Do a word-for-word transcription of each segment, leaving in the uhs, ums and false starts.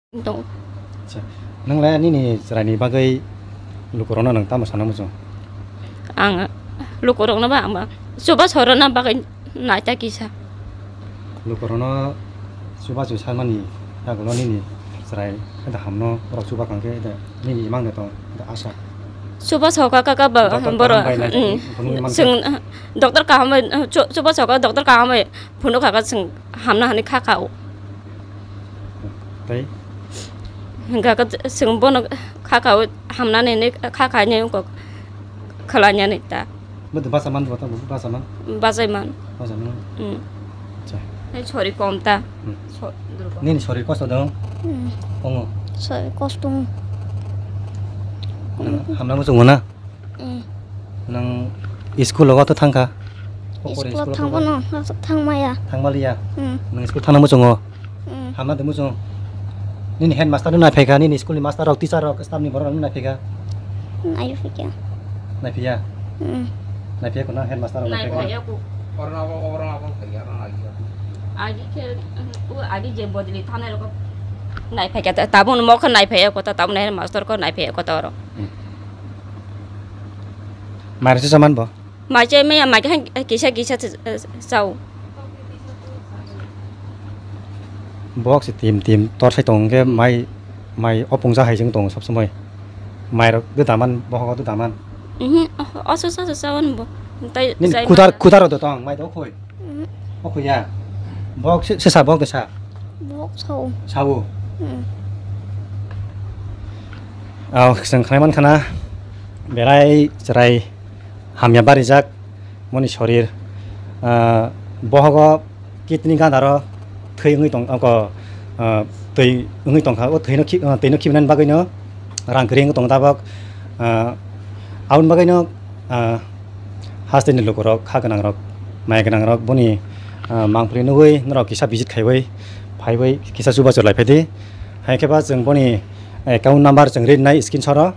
Tongo. Acha. Nwng le nini chwraini bagwi lukurokno nwng tamo sana muchung? Ang lukurokno ba ang ba chubachu rwna bagwi naita kisa. Lukurokno chubachu sanmani yagulo nini chwrai khe da hamno borok chuba kang khe da nini imang de tong da asa. Chubachu kha kha ba. Doctor borok kaham bai nai, mm, phunugwi mankha. Chwng, doctor kaham bai, chu-, chubachu kha doctor kaham bai phunuk kha kha chwng hamna hwnwi kha kha o. Tei? Hingkha khe chwng bono kha kha o hamnani hinwi kha kha hinwi kok khlainani ta. Bo de bacha man bo ta bo bacha man? Bachai man. Bacha man? Mm. Acha. Hai sori kom ta. Hmm. So-, durgo. Nini sori kosto dong? Hmm. Ongo? Sori kosto. Hamna muchungo na? Mm. Nang school o to thangkha? School o thangmano, thangmaya. Thangmaliya? Mm. Nang school thangna muchungo? Mm. Hamna de muchung. Nini headmaster no naiphaikha, nini school ni master rok, teacher rok, staff ni borok rok no naiphaikha? Naiphaikha. Naiphiya? Mm. Naiphiya kono headmaster rok naiphaikha? Naiphaikha ko. Agi khe, u agi je bodli thanai rok naiphaikha, tabuk mo khe naiphaiya ko ta, tabuk headmaster ko naiphaiya ko ta oro. Hmm. Mai rok se chaman bo? Mai se maya mai khe kisa kisa se, eh, chao. Bok se tim tim tor sai tong khe mai, mai opung ja hai jeng tong sob somoi. Mai rok de daman, bohogo de daman. Mhm, oso sa sa chawan bo. Tai nini chai kudar, maya. Kudar do tong mai do khoi. Mhm. O khuya. Bok se, se sa bok de sa. Bok sao. Sao. Hmm. Aw, chwng khlai man khana berai chwrai hamya barijak moni sorir. Ah, bohogo kidney gandaro thwi wngwi tong, ako, ah, twi wngwi tongkha. O thwino khi-, ah, twino khibinan bagwino rang kwrwi wngwi tongo tabok. Ah, aboni bagwino, ah, hasteni lukurok, ha gwnangrok, maya gwnangrok, boni, ah, mangpili nugwi norok kisa visit khaiwi, phaiwi kisa chubachu lai phaidi. Hai khe ba chwng boni account number chwng rinai screenshot o,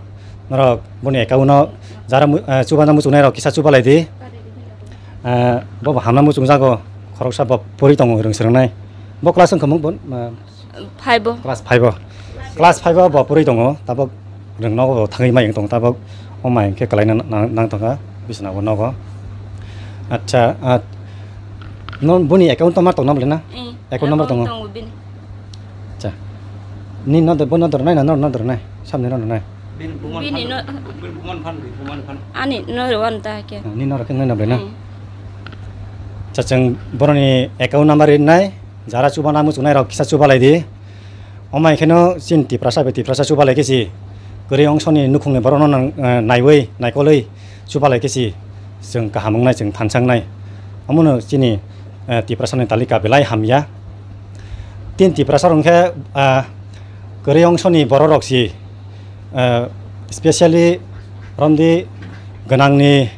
norok boni account o jara mu-, ah, chubana muchungnairok kisa chuba laidi. Ah, bo bo hamna muchungjago, khoroksa bo pori tongo rwng swrwngnai. Bo class wngkha mung bo, ah, Five o. Class five o. Class five o bo pori tongo, tabok rwng nogo bo thangwi mai wng tongo, tabok o mai hwnkhe kwlaina nang, nang tongkha bisna bo nogo. Acha, ah, no, boni account number tongna bwle na? Eh, account number account tongo? Tongo bini. Acha. Ni no, bo no dornai na, no, no dornai? Samni no dornai? Bini no. Ani no rwani ta khe. Ah, ni no rwkhe nai na bwle na? Eh. Acha, chwng boroni account number rinai. Jara chubana muchungnairok kisa chuba laidi. Omo hai kheno chini Tiprasa bai Tiprasa chuba lai khe si kwrwi ongsoni nukhungni borokno nang, eh, naiwi naikolwi chuba lai khe si chwng kaham wngnai, chwng thansa wngnai. Omono chini, eh, Tiprasani talika belai hamya. Tin Tiprasa rok khe, ah, kwrwi ongsoni bororok si, eh, specially romdi gwnangni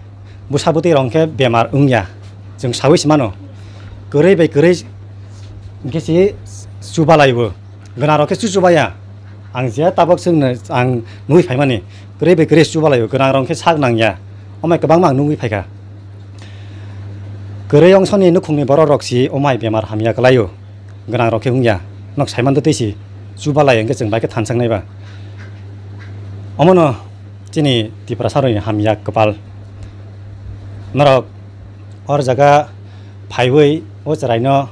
bwsa bwtwi rok khe bemar wngya, chwng saui se mano. Kwrwi bai kwrwi hwnkhe se chubalaibo, gwnang rok khe chuchubaya. Ang je tabok chwngno ang nugwi phaimani, kwrwi bai kwrwi chubalaibo, gwnang rok khe sak nangya, omai kwbangma ang nugwi phaikha. Kwrwi ongsoni nukhungni borok rok si omai bemar hamya kwlaio. Gwnang rok khe wngya, nok saiman tei si chubalai hwnkhe chwng bai khe thansa wngnai ba. Omono chini Tiprasa rokni hamya kwpal. Norok or jaga phaiwi o chwraino,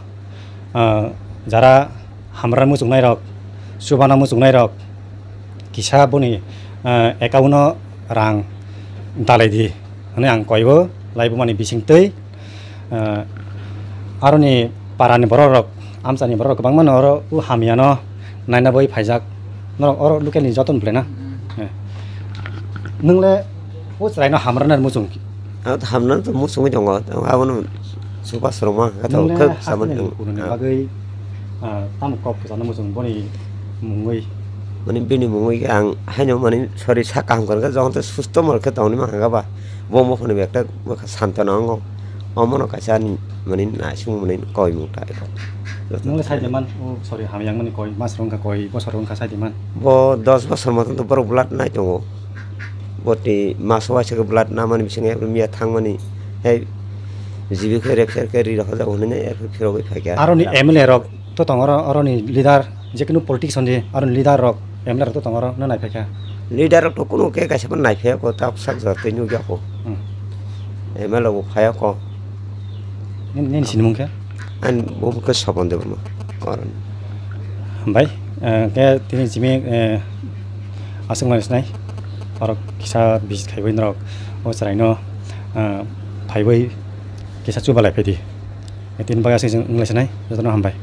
ah, jara hamra muchungnai rok, chubana muchungnai rok kisa boni, ah, account o rang dalai di hwnwi ang koi o, laibumani bisingtwi. Ah, aroni parani borok rok, amchani borok rok kwbangma no oro o hamya no naina bagwi phaijak. Norok oro local ni joto no belai na. Hmm. Eh. Nwng le o chwrai no hamrwna muchung? Ang to hamrwna to muchungwi tongo. Abono chuba swrwngma kha to. Nwng le khe hasteni samani lukurokni bagwi, ah, tamo kok kwchangno muchung boni mungwi? Mani bini mungwi ang haino mani sori sak kaham kwrwngkha, jokhon tei susto mor khe tongni mankha ba. Bo mophano bag ta bwkha santona wngo. Omono kaisa ani mani naising mani koimung ta eko. Nwng le sai de man, o sorry, hamya wngmani koi mas wngkha, koi bosor wngkha sai de man. Bo dos bosor motom to borok blood nai tongo. Botwi maso waisa khe blood namani bisingo miya thangmani. Hei jibi khe rek ser khe ri rok hajak hwnwi nai phirogwi phaikha. Aroni M L A rok to tongo oro, oroni leader. Je kunu politics on di, aro leader rok, M L A rok to tongo, aro no naiphai kha. Leader rok to kunu khe kaisa phano naiphai ko, tak sak jor tei nukya ko. Hmm. M L A bo phai ko. Nini, nini sinimung khe? Ani bo khe Sopon Debbarma. Oro. Hambai, eh, khe tini jimi, eh, aswk nai sinai. Aro kisa visit khaiwi norok o chwraino, eh, phaiwi kisa chubalai phaidi. Tini bagwi aswk chwng wnglai sinai, jotono hambai.